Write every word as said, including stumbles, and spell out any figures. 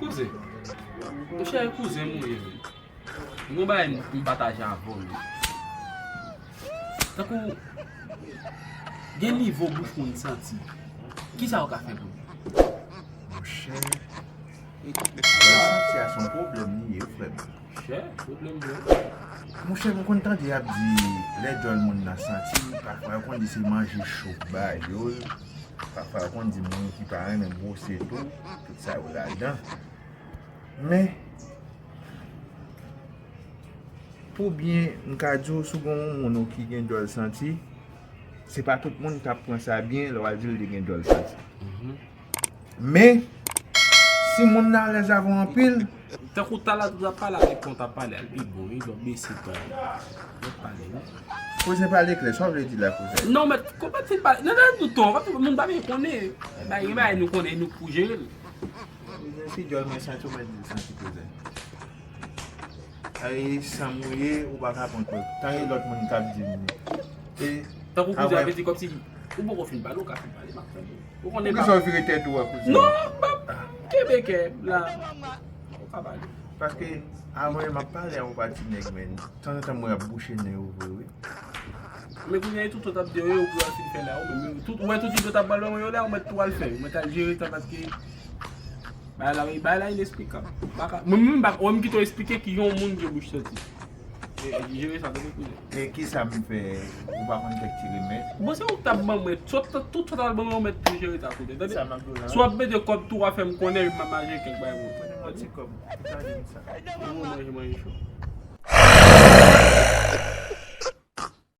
Kouzen. Monchè, kouzen m ou ye, wi. Mwen bagay m, m pataje avè w, wi. Tankou, gen nivo bouch moun santi. Kisa w ka fè pou li? Monchè, dwòl santi a se yon pwoblèm li ye, frè m. Monchè, pwoblèm vre. Monchè, m konn tande y ap di lè dwòl moun nan santi, pafwa yo konn di se manje cho k ba yo l, pafwa yo konn di moun ki pa renmen bwose tou, tout sa yo ladan. Men, pou byen, m ka di w, si w gen yon moun ou ki gen dwòl santi, se pa tout moun k ap pran sa byen lè w al di l li gen dwòl santi. Men, si moun nan alèz avè w anpil, tankou talè tout ap pale avèk mwen, t ap pale al pi bon, wi, lò bese ton. Lò pale, wi. Kouzen, pale klè, sa w vle di la, kouzen? Non, mèt, konpèt fin pale. Non, non, nou ton, konpèt moun pa byen konnen. Bay, bay, nou konnen, nou pou jere l. Kouzen, si djòl mwen santi, ou mèt di l santi, kouzen. Ay, sa m ou ye, ou pa ka pran kòb. Tande lòt moun k ap di m. E, tankou kouzen ap di kòmsi, ou poko fin pale, ou ka fin pale, m ap tande. Ou konnen. Poukisa w vire tèt ou a, kouzen? Non, m ap kenbe kè m la. Ou ka pale. Paske, avan, m ap pale a yon pati nèg, men, tanzantan, m wè y ap bouche nen yo vre, wi. Men kouzen, e tout sa t ap di yo, yo pou al fin fè la, ou menm, yo tout, ou wè tout videyo t ap pale, yo la, ou mèt tou al fè, ou mèt al jere sa, paske bagay la, bagay la inesplikab. M pa ka, mwen menm, m pa, ou menm ki te eksplike ki jan yon moun gen bouch santi. E, jere sa, tande kouzen. E kisa m fè, ou pa konn kèk ti remèd? Bon, se ou k t ap ban mwen, tout, tout sa w t ap ban mwen, ou mèt tou jere sa, kouzen, tande? Sa m ap di w la. Si w ap mete kòb tou, w a fè m konnen, m ap manje kèk bagay pou ou. Mwen, mwen, ti kòb, ou ka di m sa. Ou manje, manje cho.